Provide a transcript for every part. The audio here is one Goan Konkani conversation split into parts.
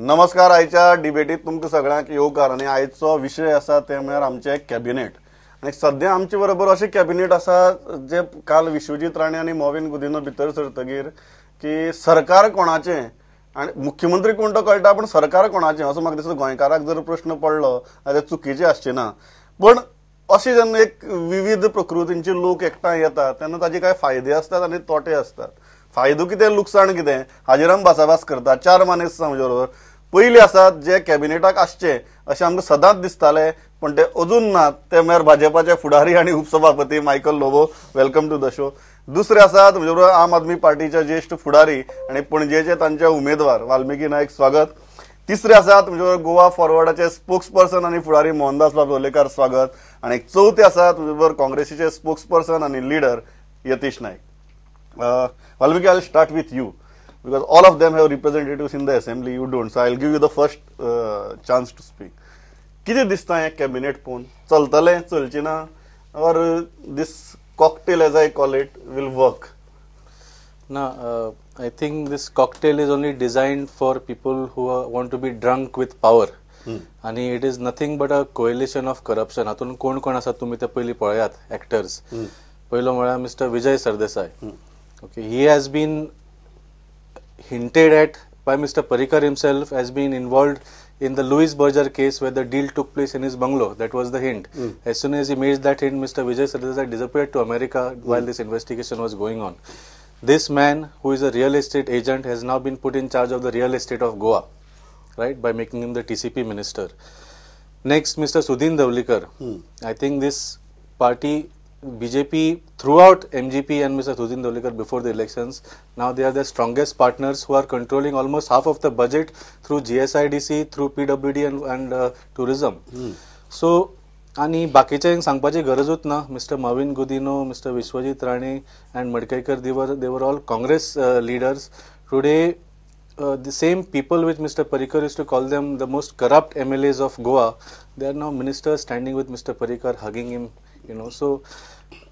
नमस्कार. आयच्या डिबेटीत तुमकां सगळ्यांक येवकार आनी आयचो विशय आसा ते म्हळ्यार आमचें कॅबिनेट. आनी सद्या आमचे बरोबर अशें कॅबिनेट आसा जे काल विश्वजीत राणे आनी मॉविन गुदिन्हो भितर सरतगीर की सरकार कोणाचें आनी मुख्यमंत्री कोण तो कळटा, पूण सरकार कोणाचें असो म्हाका दिसता गोंयकाराक जर प्रश्न पडलो जाल्यार चुकीचें आसचें ना. पूण अशें जेन्ना एक विविध प्रकृतींचे लोक एकठांय येतात तेन्ना ताजे कांय फायदे आसतात आनी तोटे आसतात. फायदो कितें, लुकसाण कितें हाजेर आमी भासाभास करतात. चार मानेस्त आमचे बरोबर पयलीं आसात जे कॅबिनेटाक आसचे अशें आमकां सदांच दिसतालें, पूण ते अजून नात, ते म्हळ्यार भाजपाचे फुडारी आनी उपसभापती Michael Lobo. Welcome to the show. दुसरे आसात म्हजे बरोबर आम आदमी पार्टीचे ज्येश्ठ फुडारी आनी पणजेचे तांचे उमेदवार वाल्मिकी नायक, स्वागत. तिसरे आसात तुमचे बरोबर गोवा फॉरवर्डाचे स्पोक्स पर्सन आनी फुडारी मोहनदास बाब लोलयेकार, स्वागत. आनी चवथे आसात तुमचे बरोबर काँग्रेसीचे स्पोक्स पर्सन आनी leader Yatish Naik. Valmiki, I will start with you because all of them have representatives in the assembly, you don't, so I will give you the first chance to speak. कितें दिसता हें कॅबिनेट पळोवन, चलतलें चलचें ना, or this cocktail as I call it will work? ना, I think this cocktail is only designed for people who want to be drunk with power. आणि it is nothing but a coalition of corruption. हातून कोण कोण आसा तुमी ते पयलीं पळयात एक्टर्स. पयलो म्हळ्यार mister Vijay Sardesai. Okay, he has been hinted at by Mr. Parrikar himself as being involved in the Louis Berger case where the deal took place in his bungalow. That was the hint. As soon as he made that hint, Mr. Vijay Sardesai disappeared to America while this investigation was going on. This man, who is a real estate agent, has now been put in charge of the real estate of Goa, right, by making him the TCP minister. Next, Mr. Sudin Dhavalikar. I think this party, BJP, throughout MGP and Mr. Sudin Dhavalikar before the elections, now they are the strongest partners who are controlling almost half of the budget through GSIDC, through PWD and tourism. So, आनी बाकीच्यांक सांगपाची गरजूच ना. Mister Mauvin Godinho, mister Vishwajit Rane and Madkaikar, they were all Congress leaders. Today the same people which Mr. Parrikar used to call them the most corrupt MLAs of Goa, they are now ministers standing with Mr. Parrikar, hugging him. So,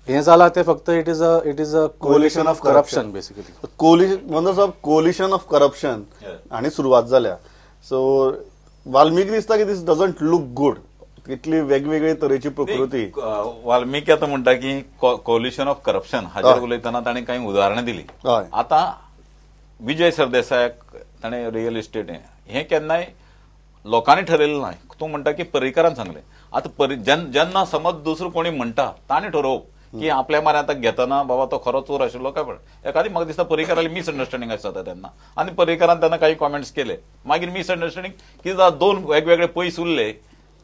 हें जाला तें फक्त it is a coalition of corruption basically. Coalition साहेब, कोलिशन ऑफ करप्शन आनी सुरवात जाल्या. सो वाल्मिकी दिसता की this doesn't look good, इतली वेगवेगळे तरेची प्रकृती. वाल्मिकी आतां म्हणटा की कोलिशन ऑफ करप्शन हाजेर उलयतना ताणें कांय उदाहरणां दिली. आतां विजय सरदेसायाक ताणें रियल इस्टेट हें केन्नाय लोकांनी ठरयलें ना. तूं म्हणटा की पर्रीकारान सांगलें. आतां जेन्ना समज दुसरो कोणी म्हणटा ताणें ठरोवप की आपल्या मारे आतां घेतना बाबा तो खरो चोर आशिल्लो काय, पण एखादी म्हाका दिसता पर्रीकाराली मिसअंडरस्टँडींग आसता तेन्ना, आनी पर्रीकारान तेन्ना काही कॉमेंट्स केले, मागीर मिसअंडरस्टँडींग कितें जाता, दोन वेगवेगळे पयस उरले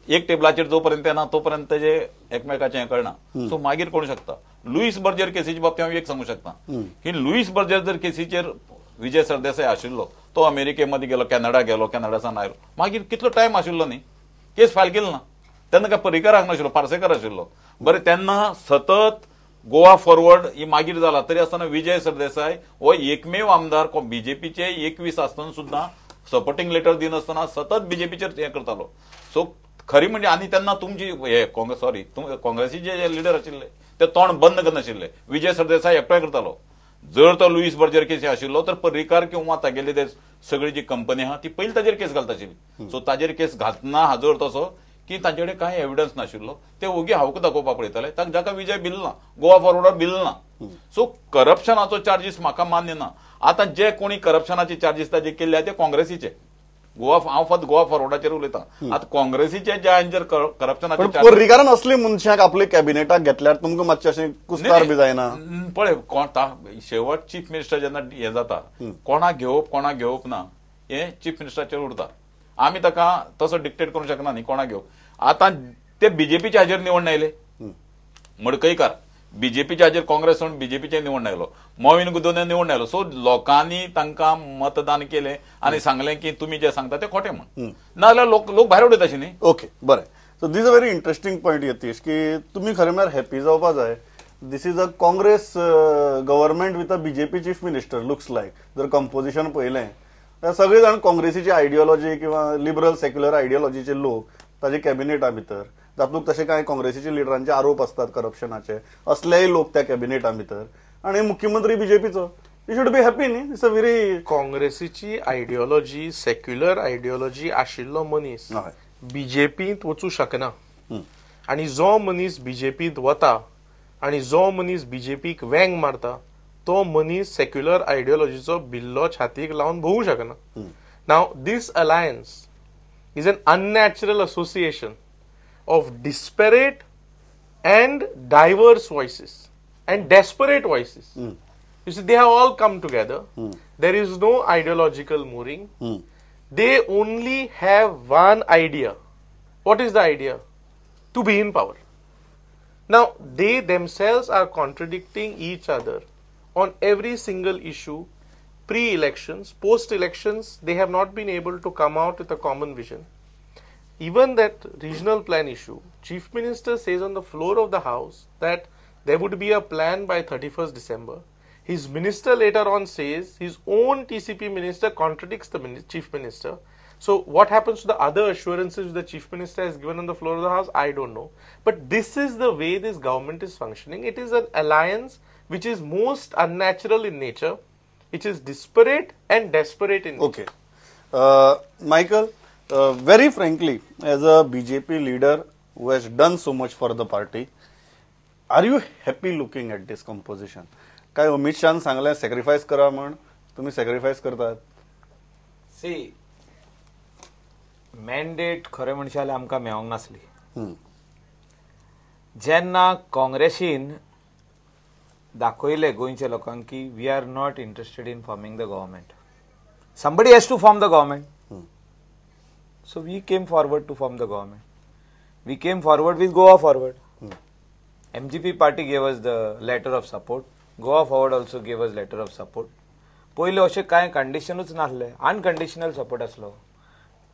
एक टेबलाचेर जोपर्यंत येना तोपर्यंत तेजे एकमेकाचें हें कळना. सो मागीर कळूं शकता. लुईस बर्जर केसीच्या बाबतींत हांव एक सांगूं शकता की लुईस बर्जर जर केसीचेर विजय सरदेसाय आशिल्लो, तो अमेरिकेमध्ये गेलो, कॅनडा गेलो, कॅनडासान आयलो, मागीर कितलो टायम आशिल्लो न्ही, केस फायल केली ना तेन्ना काय पर्रीकाराक नाशिल्लो, पार्सेकर आशिल्लो. बरें, तेन्ना सतत गोवा फॉरवर्ड ही मागीर जाला तरी आसतना विजय सरदेसाय हो एकमेव आमदार बीजेपीचे 21 आसतना सुद्दां सपोर्टिंग लेटर दिनासतना सतत बीजेपीचेर हें करतालो. सो खरी म्हणजे आनी तेन्ना तुमची हे काँग्रेस, सॉरी, काँग्रेसीचे जे लिडर आशिल्ले ते तोंड बंद करनाशिल्ले, विजय सरदेसाय एकटोय करतालो. जर तो लुईस बर्जर केस आशिल्लो तर पर्रीकार किंवा तागेली ते सगळी जी कंपनी आहा ती पयलीं ताजेर केस घालता आशिल्ली. सो ताजेर केस घालतना हाजो अर्थ असो की तांचे कडेन कांय एविडन्स नाशिल्लो, ते ओगी हावक दाखोवपाक पळयताले, जाका विजय बिल ना, गोवा फॉरवर्डाक बिल ना. सो करप्शनाचो चार्जीस म्हाका मान्य ना. आतां जे कोणी करप्शनाचे चार्जीस ताजे केल्ले ते काँग्रेसीचे, गोवा, हांव फक्त गोवा फॉरवर्डाचेर उलयतां. आतां काँग्रेसीचे जे हांचेर करप्शनाचे, पर्रीकारान असले मनशाक आपले कॅबिनेटाक घेतल्यार तुमकां मातशें अशें कुस्तार बी जायना? पळय, शेवट चीफ मिनिस्टर जेन्ना हें जाता, कोणाक घेवप कोणाक घेवप ना हें चीफ मिनिस्टराचेर उरता. आमी ताका तसो डिक्टेट करूंक शकना न्ही कोणाक घेवप. आतां ते बीजेपीच्या हाजेर निवडून आयले, मडकयकार बीजेपीच्या हाजेर, काँग्रेस सोडून बीजेपीचे निवडून आयलो, मॉविन गुदिन्हो निवडून आयलो. सो लोकांनी तांकां मतदान केलें आनी सांगलें की तुमी जें सांगता तें खोटें म्हूण, नाजाल्यार लोक भायर उडयता न्ही. ओके, बरें. So this a very interesting point Yatish, की तुमी खरें म्हळ्यार हॅपी जावपा जाय. This is a Congress government with a BJP chief minister looks like. जर कंपोजिशन पळयलें जाल्यार सगळे जाण काँग्रेसीची आयडियोलॉजी किंवा लिबरल सेक्युलर आयडियोलॉजीचे लोक ताजे कॅबिनेटा भितर, तातूंत तशे कांय काँग्रेसीचे लिडरांचे आरोप आसतात करप्शनाचे, असलेय लोक त्या कॅबिनेटा भितर, आनी मुख्यमंत्री बीजेपीचो. You should be happy न्ही. It's a very काँग्रेसीची आयडियोलॉजी, सेक्युलर आयडियोलॉजी आशिल्लो मनीस बीजेपींत वचूं शकना, आनी जो मनीस बीजेपींत वता आनी जो मनीस बीजेपीक वेंग मारता तो मनीस सेक्युलर आयडियोलॉजीचो बिल्लो छातीक लावन भोवूं शकना. Now this alliance is an unnatural association of disparate and diverse voices and desperate voices. You see, they have all come together. There is no ideological mooring. They only have one idea. What is the idea? To be in power. Now, they themselves are contradicting each other on every single issue. Pre-elections, post-elections, they have not been able to come out with a common vision. Even that regional plan issue, Chief Minister says on the floor of the house that there would be a plan by 31st December. His minister later on says, his own TCP minister contradicts the Chief Minister. So what happens to the other assurances the Chief Minister has given on the floor of the house, I don't know. But this is the way this government is functioning. It is an alliance which is most unnatural in nature, which is disparate and desperate in nature. Okay. Michael, very frankly, as a BJP leader who has done so much for the party, are you happy looking at this composition? काय अमित शहान सांगलें सॅक्रिफायस करा म्हण, तुम्ही सॅक्रिफायस करतात? सी, मॅन्डेट खरें म्हणशात जाल्यार आमकां मेळोंक नासली. जेन्ना काँग्रेसीन दाखयलें गोंयच्या लोकांक की we are not interested in forming the government, somebody has to form the government. So we came forward to form the government. We came forward with Goa Forward. MGP party gave us the letter of support. Goa Forward also gave us letter of support. पयले अशें कांय कंडिशनूच नासलें, अनकंडिशनल सपोर्ट आसलो.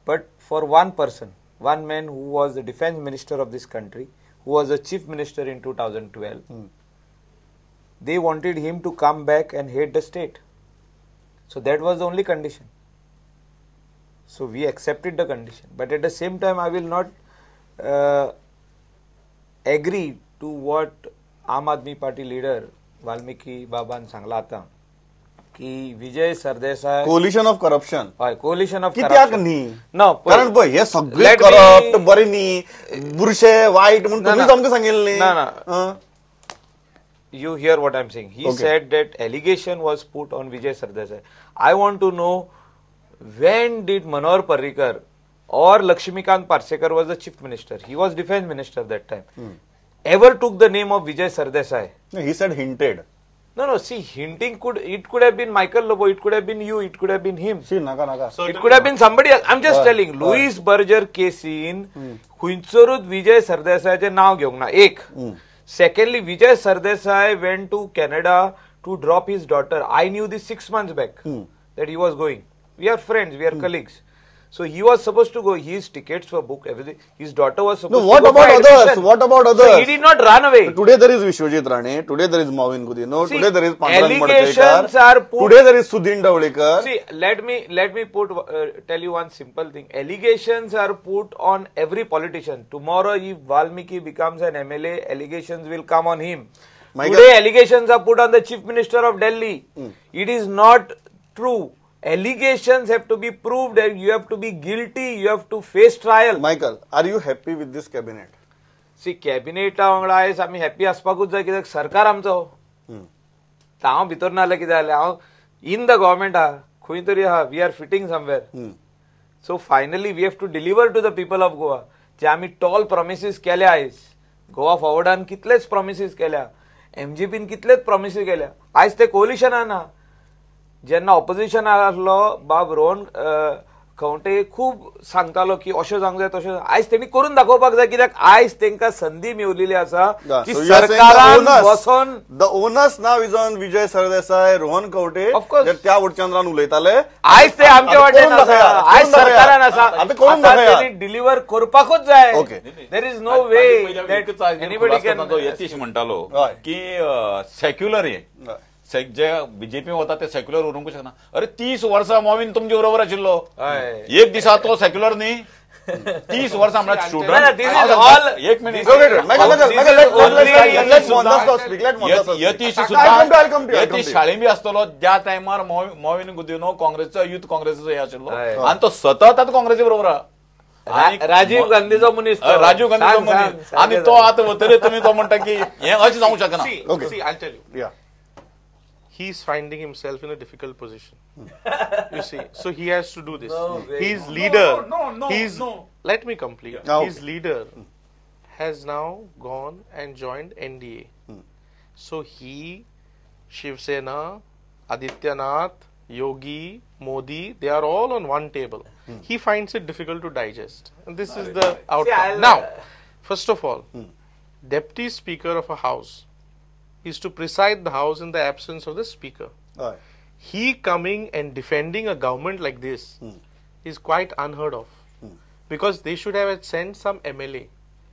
But for one person, one man who was the defence minister of this country, who was the chief minister in 2012, they wanted him to come back and head the state. So that was the only condition. So we accepted the condition. But at the same time, I will not agree to what Aam Aadmi Party leader Valmiki Baban सांगला आता की Vijay Sardesai coalition of corruption. हय, कोलिशन ऑफ कित्याक न्ही? नो, कारण पळय हे सगळे करप्ट बरे न्ही, बुरशे वायट म्हूण तुमीच आमकां सांगिल्लें न्ही. ना ना, you hear what I am saying. He said that allegation was put on Vijay Sardesai. I want to know when did Manohar Parrikar or Laxmikant Parsekar was the chief minister, he was defence minister that time, ever took the name of Vijay Sardesai? No, he said hinted. No, no, see, hinting could have been Michael Lobo, it could have been you, it could have been him. See, naka, naka. It could have been somebody else. I'm just telling, Louis Berger casein खंयसरूच विजय सरदेसायाचें नांव घेवंक ना. एक. Secondly, Vijay Sardesai went to Canada to drop his daughter. I knew this 6 months back that he was going. We are friends, we are colleagues. So he was supposed to go. His tickets were booked, everything. His daughter was supposed to go. What about others? What about others? So he did not run away. So today there is Vishwajit Rane. Today there is Mauvin Godinho. Today there is Pandurang Madkaikar. Today there is Sudin Dhavalikar. See, let me put tell you one simple thing. Allegations are put on every politician. Tomorrow, if Valmiki becomes an MLA, allegations will come on him. Michael, today, allegations are put on the Chief Minister of Delhi. It is not true. Allegations have to be proved and you have to be guilty, you have to face trial. Michael, are you happy with this cabinet? See, cabinet वांगडा आयज आमी हॅपी आसपाकूच जाय, कित्याक सरकार आमचो. हांव भितर ना जाल्यार कितें जालें, हांव इन the government आहा, खंय तरी आहा, we are fitting somewhere. So finally we have to deliver to the people of Goa. जे आमी टॉल प्रॉमिसीस केल्या आयज, गोवा फॉरवर्डान कितलेच प्रॉमिसीस केल्या, एमजीपीन कितलेच प्रॉमिसीस केल्या, आयज ते कोलिशनान ना. जेन्ना ऑपोजिशन आसलो बाब रोहन खंवटे खूब सांगतालो की अशें जावंक जाय तशें, आयज तेणी करून दाखोवपाक जाय, कित्याक आयज तेंकां संदी मेवलेली आसा की सरकारान बसोन. The onus now is on Vijay Sardesai, Rohan Khaunte, त्या वटच्यान उलयताले. आयज ते आमचे वाटेन आसा, आयज सरकारान आसा, आतां तेणी डिलिव्हर करपाकूच जाय. There is no way that anybody can. Yatish म्हणटालो की सेक्युलर हे जे बीजेपी वता ते सेक्युलर उरूंक शकना. अरे 30 वर्सां मॉविन तुमचे बरोबर आशिल्लो, एक दिसा तो सेक्युलर न्ही. 30 वर्सां म्हळ्यार स्टुडंट. एक मिनिट, यतीश सुद्दां यतीश शाळेन बी आसतलो ज्या टायमार मॉविन गुदिन्हो काँग्रेसचो युथ काँग्रेसीचो हे आशिल्लो आनी तो सतत आतां काँग्रेसी बरोबर. राजीव गांधीचो मनीस, राजीव गांधीचो मनीस आनी तो आतां वतरे तुमी तो म्हणटा की हें अशें जावंक शकना. He is finding himself in a difficult position. You see, so he has to do this. No, his leader, no. Let me complete. Yeah. Okay. His leader has now gone and joined NDA. So he, Shiv Sena, Adityanath, Yogi, Modi, they are all on one table. He finds it difficult to digest. And this is the outcome. See, now, first of all, deputy speaker of a house is to preside the house in the absence of the speaker. He coming and defending a government like this is quite unheard of, because they should have sent some MLA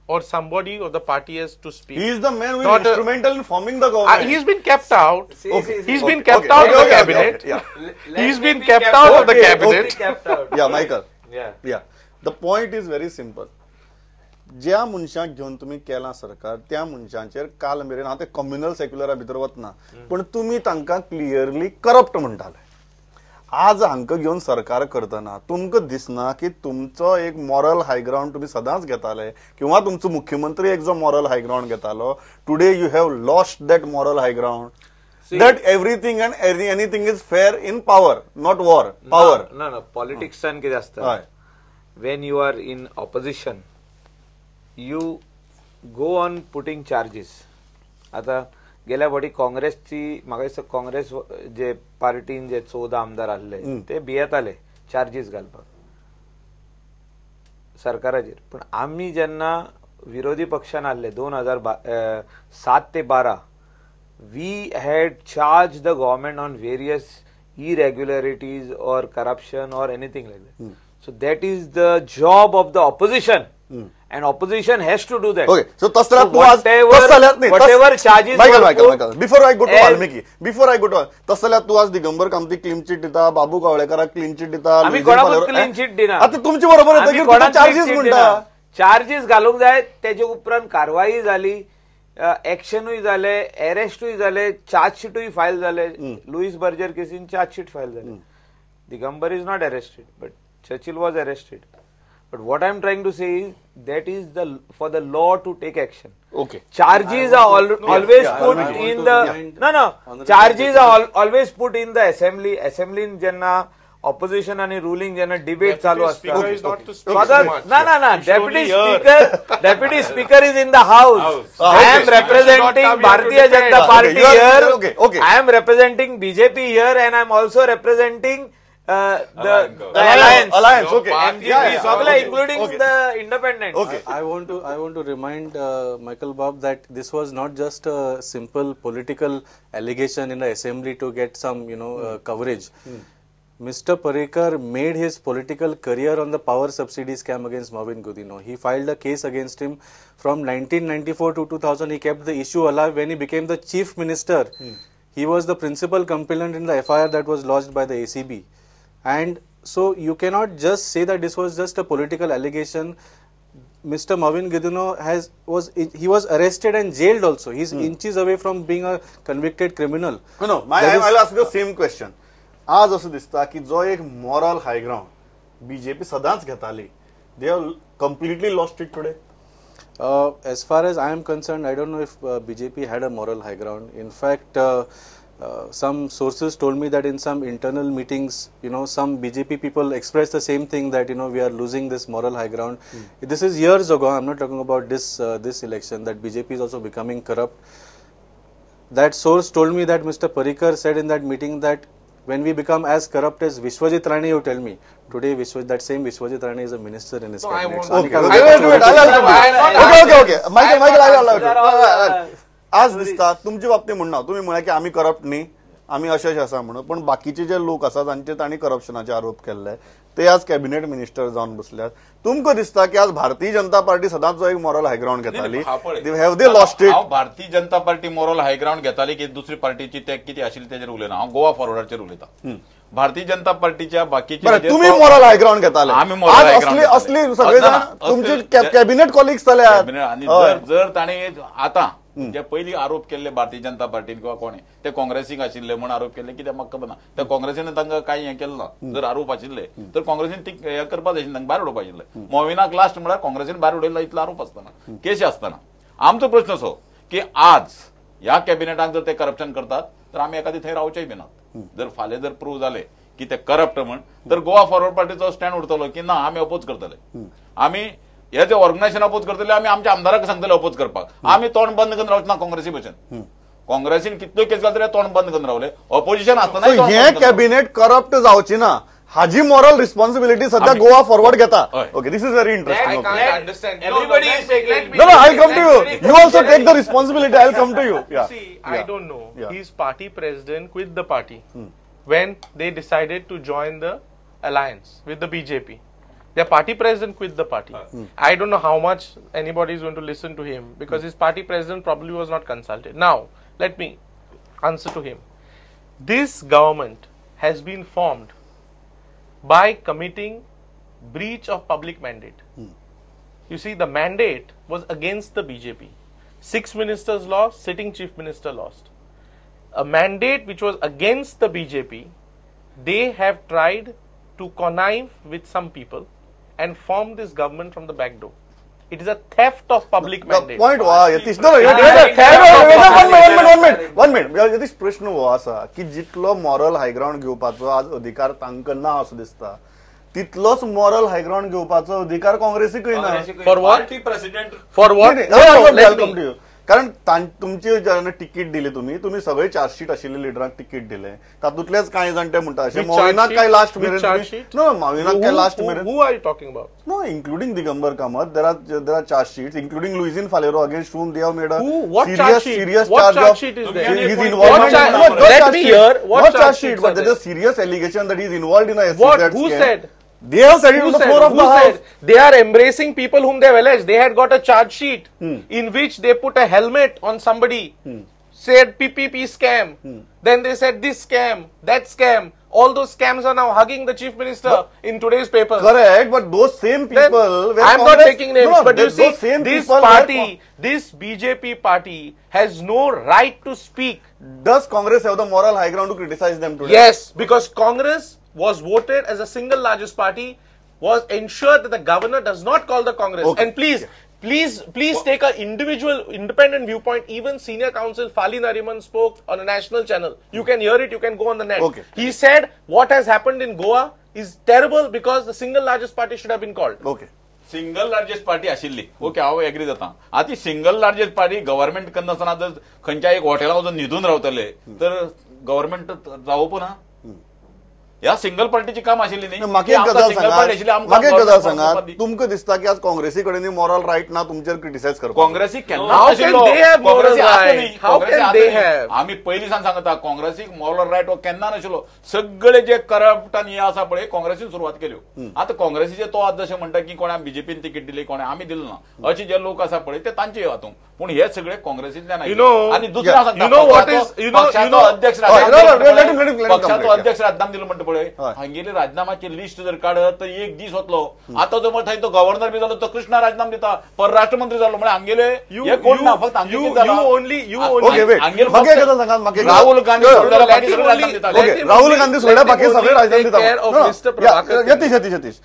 or somebody of the party has to speak. He is the man who is instrumental in forming the government. He's been kept out. Okay. He's been kept out of the cabinet. Yeah. He's been kept out of the cabinet. Yeah, Michael. Yeah. Yeah. The point is very simple. ज्या मनशाक घेवन तुमी केलां सरकार त्या मनशांचेर काल मेरेन हांव ते कम्युनल सेक्युलरा भितर वतना, पण तुमी तांकां क्लियरली करप्ट म्हणटाले. आज हांकां घेवन सरकार करतना तुमकां दिसना की तुमचो एक मॉरल हाय ग्रावंड तुमी सदांच घेताले किंवा तुमचो मुख्यमंत्री एक जो मॉरल हाय ग्रावंड घेतालो, today you have lost that moral high ground. That everything and anything is fair in power, not war. Power. No, no, पॉलिटिक्सान कितें आसता, when you are in opposition you go on putting charges. आता गेल्या फावटी काँग्रेसची म्हाका दिसता काँग्रेस जे पार्टीन जे 14 आमदार आहले ते भियेताले चार्जीस घालपाक सरकाराचेर. पण आमी जेन्ना विरोधी पक्षान आहले 2007 ते 12 we had charge the government on various irregularities or corruption or anything like that. So that is the job of the opposition. And opposition has to do that. Okay, so tasla tu aaj whatever charges. Michael, before I go to Valmiki, before I go to tasla tu aaj Digambar Kamti clean chit dita, Babu Kavlekara clean chit dita. आमी कोणाकूच क्लीन चिट दिना. आता तुमचे बरोबर येता की चार्जेस म्हणटा. चार्जेस घालूंक जाय, तेजे उपरांत कारवाई जाली, एक्शनूय जाले, अरेस्टूय जाले, चार्जशीटूय फायल जाले. Luis Berger casein chargesheet file जाले. Digambar is not arrested, but Churchill was arrested. But what I am trying to say is that is the for the law to take action. Okay. Charges are always put in the no. Charges are always put in the assembly. Assembly in jenna opposition आणि ruling जेन्ना debate चालू असता. ना ना ना, deputy speaker is in the house. I am representing Bharatiya Janata Party here. I am representing BJP here and I am also representing the alliance. Okay. MGP, सगळे including the independent. Okay. I want to remind Michael Bob that this was not just a simple political allegation in the assembly to get some coverage. Mr. Parrikar made his political career on the power subsidy scam against Mauvin Godinho. He filed a case against him from 1994 to 2000. He kept the issue alive when he became the chief minister. He was the principal complainant in the FIR that was lodged by the ACB. And so you cannot just say that this was just a political allegation. Mr. Mauvin Godinho was arrested and jailed also. He's inches away from being a convicted criminal. No, I'll ask the same question. आज असं दिसता की जो एक मॉरल हाय ग्राउंड बीजेपी सदांच घेताली, they have completely lost it today. As far as I am concerned, I don't know if BJP had a moral high ground. In fact, some sources told me that in some internal meetings, some BJP people expressed the same thing that, we are losing this moral high ground. This is years ago. I'm not talking about this, this election, that BJP is also becoming corrupt. That source told me that Mr. Parrikar said in that meeting that when we become as corrupt as Vishwajit Rane, you tell me. Today, that same Vishwajit Rane is a minister in his cabinet. Okay. Michael, I'll allow it. आज दिसता तुमचे बाबतीत म्हणना, तुम्ही म्हणा की आम्ही करप्ट न्ही, आमी अशें अशें आसा म्हणून, पण बाकीचे जे लोक आसा तांचे तांणी करप्शनाचे आरोप केल्ले ते आज कॅबिनेट मिनिस्टर जावन बसल्यात. तुमकां दिसता की आज भारतीय जनता पार्टी सदांच जो एक moral हायग्रावंड घेताली, have they lost it? हांव Bharatiya Janata party moral high ground घेताली की दुसरी पार्टीची ते कितें आशिल्ली तेजेर उलयना, हांव गोवा फॉरवर्डाचेर उलयता. भारतीय जनता पार्टीच्या बाकीचे तुम्ही मॉरल हायग्रावंड घेताले, असली सगळे तुमचे कॅबिनेट कॉलिग्स जाल्यात. आनी जर ताणें आतां जे पयलीं आरोप केल्ले भारतीय जनता पार्टीन किंवा कोणे ते काँग्रेसीक आशिल्ले म्हूण आरोप केल्ले, कित्याक म्हाका खबर ना, त्या काँग्रेसीन तांकां कांय हें केलें ना. जर आरोप आशिल्ले तर काँग्रेसीन ती हें करपाक जाय आशिल्लें, तांकां भायर उडोवपा आशिल्लें. मोविनाक लास्ट म्हळ्यार काँग्रेसीन भायर उडयल्लो इतलो आरोप आसतना, केशी आसतना. आमचो प्रश्न असो की आज ह्या कॅबिनेटाक जर ते करप्शन करतात तर आमी एखादी थंय रावचेय बी नात. जर फाल्यां जर प्रूव जाले की ते करप्ट म्हण तर गोवा फॉरवर्ड पार्टीचो स्टँड उरतलो की ना आमी अपोज करतले, आमी हे जे ऑर्गनायझेशन अपोज करतले, आमी आमच्या आमदाराक सांगतले अपोज करपाक. आमी तोंड बंद करून रावचे ना काँग्रेसी भशेन. काँग्रेसीन कितल्यो केस घाल तरी तोंड बंद करून रावले, ऑपोजिशन आसतना हे कॅबिनेट करप्ट जावची ना हाजी मॉरल रिस्पॉन्सिबिलिटी सध्या गोवा फॉरवर्ड घेता. Okay, this is very interesting. I can't understand. Everybody is taking. No, I will come to you. You also take the responsibility. I will come to you. See, I don't know. His party president quit the party when they decided to join the alliance with the BJP. Their party president quit the party. I don't know how much anybody is going to listen to him because his party president probably was not consulted. Now, let me answer to him. This government has been formed by committing breach of public mandate. You see, the mandate was against the BJP. 6 ministers lost, sitting chief minister lost. A mandate which was against the BJP, they have tried to connive with some people and form this government from the back door. It is a theft of public mandate. Point Yatish, no, one minute. Yatish, प्रश्न हो आसा की जितलो मॉरल हायग्रावंड घेवपाचो आज अधिकार तांकां ना असो दिसता, तितलोच मॉरल हायग्रावंड घेवपाचो अधिकार काँग्रेसीकूय ना. For what? President for what? कारण तुमची जेन्ना तिकीट दिली तुम्ही तुम्ही सगळे चार्जशीट आशिल्ले लिडरांक तिकीट दिले, तातूंतलेच कांय जाण ते म्हणटा अशें मोविनाक काय लास्ट मेरेन, नो मोविनाक काय लास्ट मेरेन, who are you talking about? No, including Digambar Kamat, there are charge sheets including Luizinho Faleiro against whom they have made a serious charge of his involvement. Let me hear what charge sheet, but there is a serious allegation that he is involved in a What? Who said? They have said it on the floor of the house. They are embracing people whom they have alleged. They had got a charge sheet in which they put a helmet on somebody, said PPP scam. Then they said this scam, that scam. All those scams are now hugging the chief minister in today's paper. Correct, but those same people... Then, I'm not taking names, no, but you see, this party, this BJP party has no right to speak. Does Congress have the moral high ground to criticize them today? Yes, because Congress was voted as the single largest party, was ensured that the governor does not call the Congress. Okay. And please, please take an individual, independent viewpoint. Even senior counsel Fali Nariman spoke on a national channel. You can hear it, you can go on the net. Okay. He said what has happened in Goa is terrible because the single largest party should have been called. Okay. Single largest party आशिल्ली, ओके, हांव एग्री जाता. आतां सिंगल लार्जेस्ट पार्टी गव्हर्मेंट करनासतना जर खंयच्या एक हॉटेला वचून न्हिदून रावतले तर गव्हर्मेंट जावप ना. ह्या सिंगल पार्टीची काम आशिल्ली न्ही. म्हाका एक गजाल सांगा, सांगा, तुमकां दिसता की आज काँग्रेसी कडेन मॉरल रायट ना तुमचेर क्रिटिसायज करपाक? काँग्रेसी केन्ना आमी पयलीं सावन सांगता काँग्रेसीक मॉरल रायट हो केन्ना नाशिल्लो. सगळे जे करप्ट आनी हे आसा पळय काँग्रेसीन सुरवात केल्यो. आतां काँग्रेसीचे तो आज जशें म्हणटा की कोणा बीजेपीन तिकीट दिली, कोणा आमी दिलो ना, अशे जे लोक आसा पळय ते तांचे हातूंत, पूण हे सगळे काँग्रेसींतल्यान आयले. आनी दुसरें हांव सांगता, पक्षाचो अध्यक्ष राजीनामा दिलो म्हणटा पळय, हांगेली राजीनामाची लिस्ट जर काडत तर एक दीस वतलो. आतां जो थंय तो गव्हर्नर बी जालो तो कृष्णा राजीनामा दिता, परराष्ट्र मंत्री जालो, म्हळ्यार हांगेले हे कोण ना, फक्त राहुल गांधी राहुल गांधी सोडल्या बाकी सगळे राजीनामे दिता. यतीश यतीश यतीश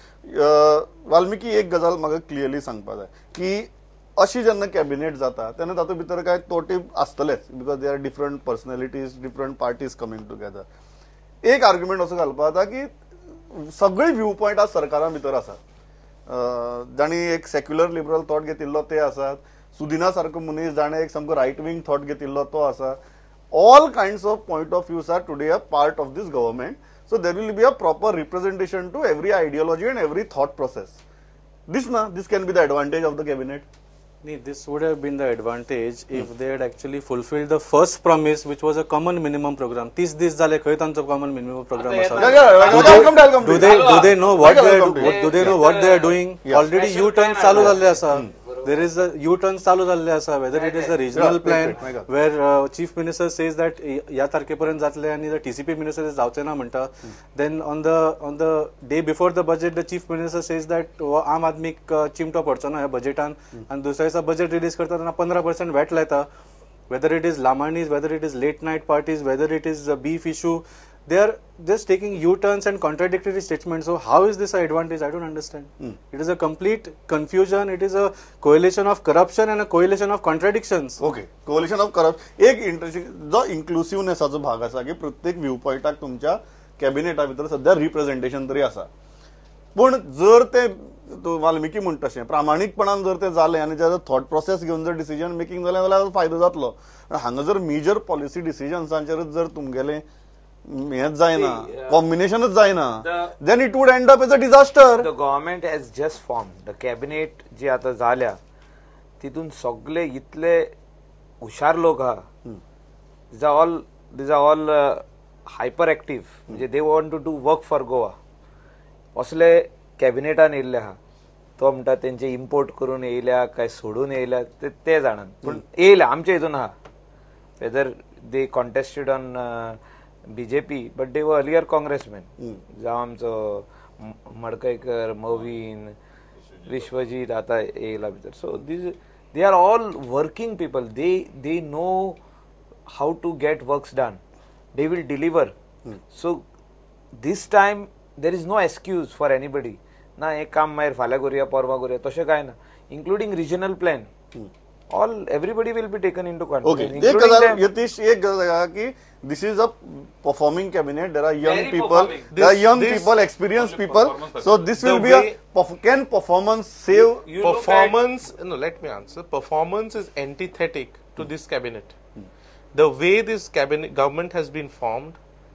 वाल्मिकी, एक गजाल म्हाका क्लियरली सांगपा जाय की अशी जेन्ना कॅबिनेट जाता तेन्ना तातूंत भितर कांय तोटे आसतलेच, because they are different personalities, different parties coming together. एक आर्ग्युमेंट असो घालपा जाता की सगळे व्यू पॉयंट आज सरकारा भितर आसात. जांणी एक सेक्युलर लिबरल थॉट घेतिल्लो ते आसात, सुदिना सारको मनीस जाणें एक सामको रायट विंग थॉट घेतिल्लो तो आसा. All kinds of point of views are today a part of this government. So there will be a proper representation to every ideology and every thought process. This na, this can be the advantage of the cabinet. This would have been the advantage if they had actually fulfilled the first promise, which was a common minimum program. 30 दीस जाले खंय तांचो common minimum program आसा. Do they know what they are, do they know what they are doing? Already U-turn चालू जाल्ले आसा. There is a U-turn चालू जाल्ले आसा. Whether it is the regional plan where chief minister says that ह्या तारखे पर्यंत जातले आनी the TCP minister is जावचे ना म्हणटा. Then on the day before the budget, the chief minister says that हो आम आदमीक चिमटो पडचो ना ह्या बजेटान, आनी दुसऱ्या दिसा बजेट रिलीज करता तेन्ना 15% वॅट लायता. Whether it is Lamanis, whether it is late night parties, whether it is beef issue, they are just taking U-turns and contradictory statements. So how is this an advantage? I don't understand. It is a complete confusion. It is a coalition of corruption and a coalition of contradictions. Okay, coalition of corruption. एक इंटरेस्टिंग जो इन्क्लुसिवनेसाचो भाग आसा की प्रत्येक व्यू पॉयंटाक तुमच्या कॅबिनेटा भितर सध्या रिप्रेझेंटेशन तरी आसा. पूण जर ते वाल्मिकी म्हणटा तशें प्रामाणीकपणान जर ते जालें आनी जर थॉट प्रोसेस घेवन जर डिसिजन मेकिंग जालें जाल्यार फायदो जातलो. हांगा जर मेजर पॉलिसी डिसिजन्सांचेरच जर तुमगेलें हेंच जायना, कॉम्बिनेशनच जायना, then it would end up as a disaster. The government has just formed. The cabinet जी आतां जाल्या तितून सगळे इतले हुशार लोक आहा. These are all hyper active. म्हणजे they want to do work for Goa. असले कॅबिनेटान येयल्ले आहा. तो म्हणटा तेंचे इम्पोर्ट करून येयल्या काय सोडून येयल्या ते जाणात, पूण येयल्या आमच्या हितून आहा. Whether they contested on BJP, but they were earlier congressmen. जावं आमचो मडकयकर, मवीन, विश्वजीत आतां येयला भितर. So these they are all working people. They know how to get works done. They will deliver. So this time there is no excuse for anybody. ना हें काम मागीर फाल्यां करुया परवां करुया तशें कांय ना. Including regional plan, all everybody will be taken into consideration. Okay, एक गजाल यतीश, एक गजाल की this is a performing cabinet. There are young people, there are young people, experienced people. So this will be a can performance save performance? No, let me answer. Performance is antithetic to this cabinet. The way this cabinet government has been formed,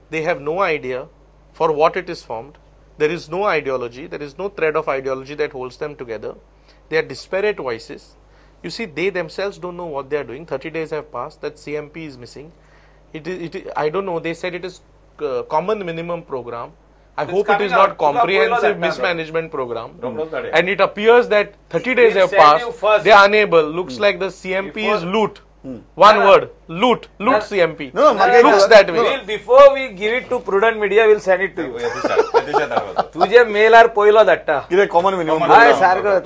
they have no idea for what it is formed. There is no ideology. There is no thread of ideology that holds them together. They are disparate voices. You see, they themselves don't know what they are doing. 30 days have passed. That CMP is missing. It is, I don't know. They said it is common minimum program. I hope it is not comprehensive mismanagement program. And it appears that 30 days have passed. They are unable. Looks like the CMP is loot. One word, loot, loot CMP. No, no, looks that way. Before we give it to Prudent Media, we'll send it to you. तुझे मेल आर पयलो धाडटा. कितें common minimum?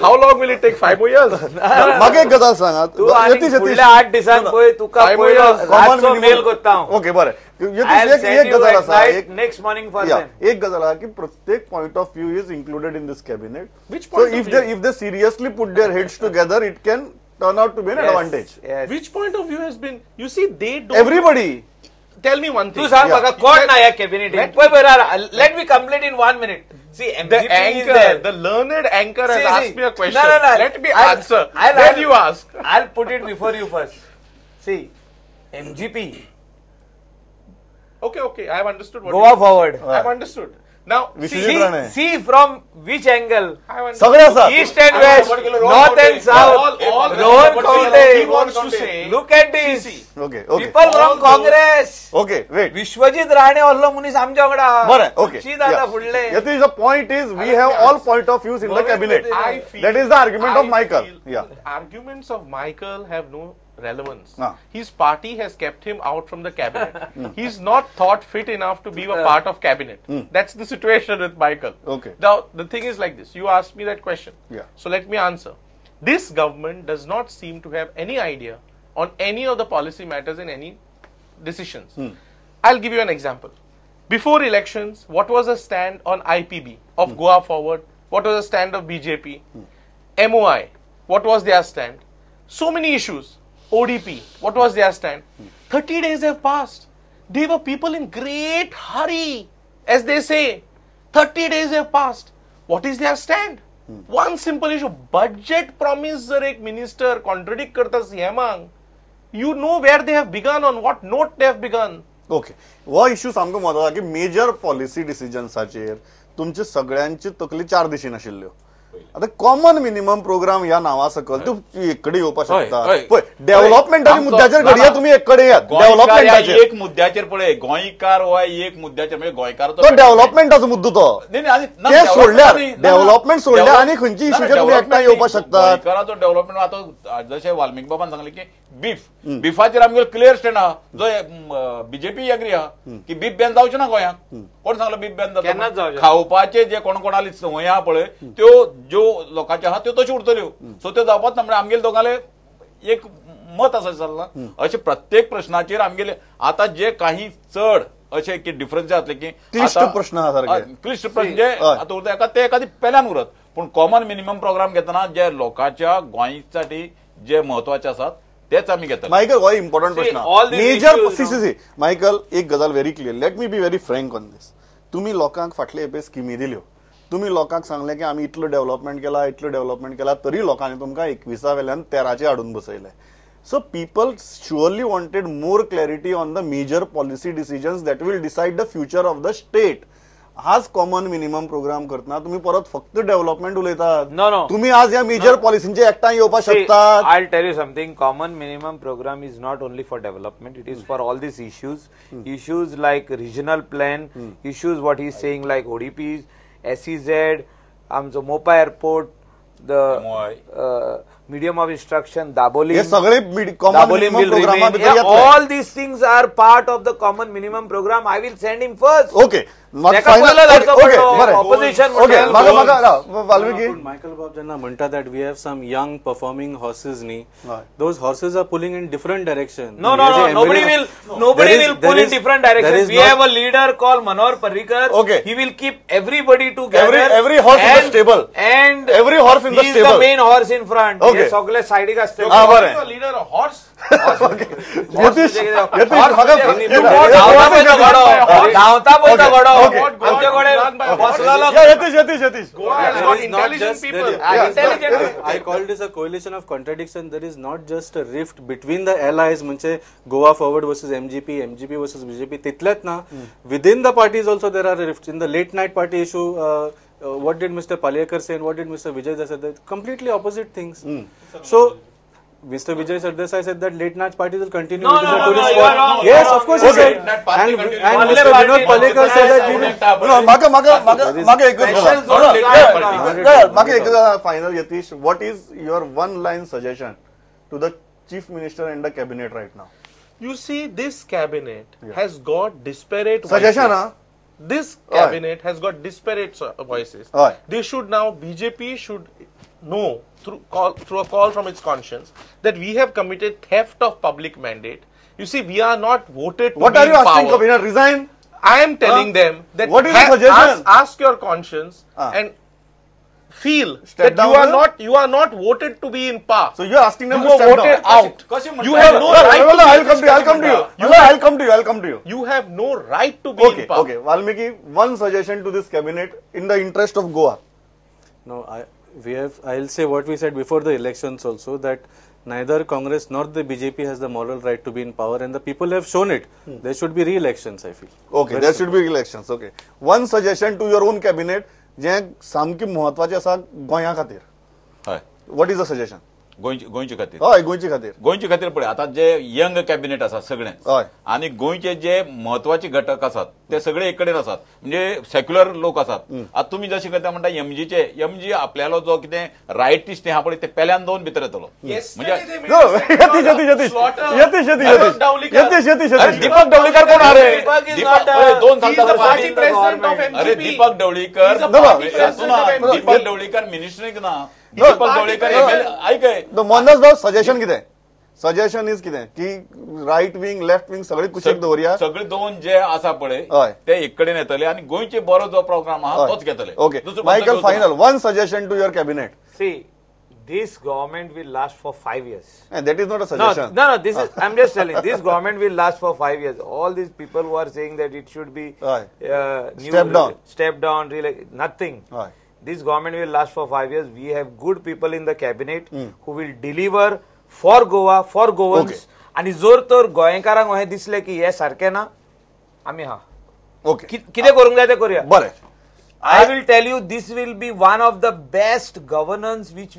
How long will it take? 5 more years? म्हाका एक गजाल सांगात. तूं आनी फुडल्या 8 दिसांक पळय तुका पयलो रातचो मेल करता हांव. ओके बरें. यतीश एक गजाल आसा. Next morning for them. एक गजाल आसा की प्रत्येक point of view is included in this cabinet. Which point? So if they seriously put their heads together, it can turn out to be an advantage. Yes. Which point of view has been? You see, they don't. Everybody. Tell me one thing. तू सांग म्हाका कोण ना ह्या कॅबिनेटीन. Let me complete in 1 minute. See, MGP the anchor, is there. The learned anchor has asked me a question. No, no, no. Let me answer. Then you ask. I'll put it before you first. See, MGP. Okay, okay. I have understood what. Goa forward. I have understood. Now, see from which angle? East and west, north and south, Rohan Khaunte. He wants to say, look at this. Okay, okay. People from Congress. Okay, wait. Vishwajit Rane असलो मनीस आमच्या वांगडा. बरें, okay. फुडले. Yatish, the point is, we have all point of views in the cabinet. That is the argument of Michael. Yeah. Arguments of Michael have no relevance. His party has kept him out from the cabinet. He's not thought fit enough to be a part of cabinet. That's the situation with Michael. Okay. Now, the thing is like this. You asked me that question. Yeah. So let me answer. This government does not seem to have any idea on any of the policy matters in any decisions. I'll give you an example. Before elections, what was the stand on IPB of Goa Forward? What was the stand of BJP? MOI, what was their stand? So many issues. ODP, what was their stand? 30 days have passed. They were people in great hurry, as they say. 30 days have passed. What is their stand? One simple issue. Budget promise jar ek minister contradict karta CM-ang, you know where they have begun, on what note they have begun. Okay. हो इश्यू सामको म्हत्वाचो की मेजर पॉलिसी डिसिजन्साचेर तुमचे सगळ्यांची तकली चार दिशेन आशिल्ल्यो. आता कॉमन मिनिमम प्रोग्राम ह्या नांवा सकल तूं एक कडेन येवपाक शकता. पळय डेव्हलपमेंटाच्या मुद्द्याचेर घडये तुमी एक कडेन येयात, डेव्हलपमेंटाचेर एक मुद्द्याचेर पळय गोंयकार हो एक मुद्द्याचेर म्हणजे गोंयकार तो डेव्हलपमेंटाचो मुद्दो तो ते सोडल्यार डेव्हलपमेंट सोडल्यार आनी खंयची इशूचेर तुमी एकठांय येवपाक शकता. गोंयकाराचो डेव्हलपमेंट आतां जशें वाल्मीक बाबान सांगलें की बीफ बिफाचेर आमगेलो क्लियर स्टँड आहा, जो बीजेपी एग्री आहा की बीफ बॅन जावचें ना गोंयांत. कोण सांगलो बीफ बॅन जाता? खावपाचे जे कोण कोणाली संवय आहा पळय त्यो ज्यो लोकांच्यो आहा त्यो तश्यो उरतल्यो, सो त्यो जावपाच ना. म्हणजे आमगेले दोगांले एक मत आसा चल्लां. अशें प्रत्येक प्रश्नाचेर आमगेले आतां जे काही चड अशें की डिफरन्स जातले की क्लिश्ट प्रश्न आहा, क्लिश्ट प्रश्न जे आतां उरता एका ते एखादी पेल्यान उरत, पूण कॉमन मिनिमम प्रोग्राम घेतना जे लोकांच्या गोंयसाठी जे म्हत्वाचे आसात तेच आमी घेतले. मायकल हो इम्पॉर्टंट प्रश्न major. C C C Michael एक गजाल very clear, let me be very frank on this. तुमी लोकांक फाटले खेपे स्किमी दिल्यो, तुमी लोकांक सांगलें की आमी इतलो डेव्हलपमेंट केला, इतलो डेव्हलपमेंट केला, तरी लोकांनी तुमकां 21 वेल्यान 13 हाडून बसयले. So people surely wanted more clarity on the major policy decisions that will decide the future of the state. आज कॉमन मिनिमम प्रोग्राम करतना तुम्ही परत फक्त डेव्हलपमेंट उलयतात. तुम्ही आज या मेजर पॉलिसींचे एकठांय येवपाक शकतात. I will tell you something, common minimum programme is not only for development, it is for all these issues. Issues like regional plan, issues what he is saying like ODPs, SEZ, आमचो Mopa airport, the medium of instruction, Dabolim, Dabolim will remain. All these things are part of the common minimum program. I will send him first. Okay. Opposition. Okay. Michael Bob जेन्ना म्हणटा that we have some young performing horses न्ही, those horses are pulling in different direction. No, no, no. Nobody will pull in different direction. We have a leader called Manohar Parrikar. Okay. He will keep everybody together. Every horse in the stable. And every horse in the stable. He is the main horse in front. Okay. सगळे सायडीक आसतले. Leader horse. धांवता पळयता घोडो आमचे कडेन बसलेलो. I call this a coalition of contradiction. There is not just a rift between the allies, म्हणजे Goa forward versus MGP, MGP versus BJP, तितलेच ना, within the parties also there are rift. In the late night party issue, what did Mr. Palyekar say and what did Mr. Vijay say? They're completely opposite things. So, Mr. Vijay Sardesai said that late night parties will continue. No, no, no, you are wrong. Yes, of course he said. And Mr. Vinod Palyekar said that we will... No, final Yatish, what is your one line suggestion to the Chief Minister and the cabinet right now? You see, this cabinet has got disparate suggestion, huh? This cabinet has got disparate voices. They should now, BJP should know through a call from its conscience that we have committed theft of public mandate. You see, we are not voted to What be are you in asking, power. Cabinet? Resign? I am telling them that what is the suggestion? Ask your conscience and feel step that down you are not voted to be in power. So you are asking them you to step voted down. Out. You have no right. I'll come to you. You have no right to be in power. Okay. Valmiki, one suggestion to this cabinet in the interest of Goa. No, I'll say what we said before the elections also, that neither Congress nor the BJP has the moral right to be in power, and the people have shown it. There should be re-elections, I feel. Okay, there should be re-elections. Okay. One suggestion to your own cabinet, जे सामकी महत्वाचे आसा गोंया खातीर. हय. What is the suggestion? गोंयचे खातीर. हय, गोंयचे खातीर. गोंयचे खातीर पळय आतां जे यंग कॅबिनेट आसा सगळे आनी गोंयचे जे म्हत्वाचे घटक आसात ते सगळे एक कडेन आसात, म्हणजे सेक्युलर लोक आसात. आतां तुमी जशें करता म्हणटा एमजीचे, एमजी आपल्यालो जो कितें रायटिस्ट आहा पळय ते पेल्यान दोन भितर येतलो. दीपक ढवळीकर कोण आहा रे? दोन सांगता. अरे दीपक ढवळीकर, दीपक ढवळीकर मिनिस्टरीक ना. दीपक ढवळीकर आयक. मोहनदास भाऊ, सजेशन कितें? सजेशन is कितें की रायट विंग लेफ्ट विंग सगळे कुशीक दवरया, सगळे दोन जे आसा पळय ते एक कडेन येतले आनी गोंयचे बरो जो प्रोग्राम आहा तोच घेतले. Okay Michael, final one suggestion to your cabinet. See, this government will last for 5 years. And that is not a suggestion. No, no, this is, I'm just telling, this government will last for 5 years. All these people who are saying that it should be step down, step down, nothing. This government will last for 5 years. We have good people in the cabinet who will deliver for Goa, for Goans. आणि जर तर गोंयकारांक अशें दिसलें की हे सारकें ना, आमी हा ओके कितें करूंक जाय तें करूया. बरें, I will tell you, this will be one of the best governance which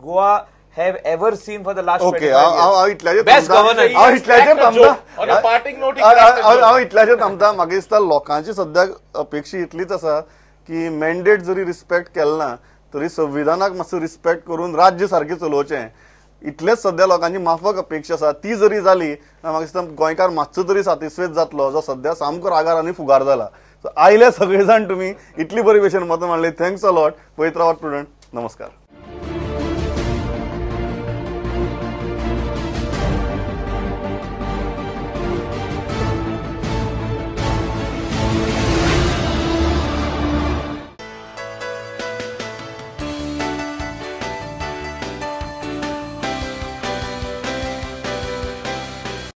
Goa have ever seen for the last 25 years. Best governance. हांव इतल्याचेर थांबता. हांव इतल्याचेर थांबता. म्हाका दिसता लोकांची सद्याक अपेक्षा इतलीच आसा की मॅन्डेट जरी रिस्पेक्ट केलो ना तरी संविधानाक मातसो रिस्पेक्ट करून राज्य सारकें चलोवचें, इतलेच सद्या लोकांची माफक अपेक्षा आसा. ती जरी जाली म्हाका दिसता गोंयकार मातसो तरी सातिस्फेद जातलो, जो सद्या सामको रागार आनी फुगार जाला. आयले सगळे जाण तुमी इतली बरी भशेन मतां मांडली. Thanks a lot. पळयत रावात प्रुडंट. नमस्कार.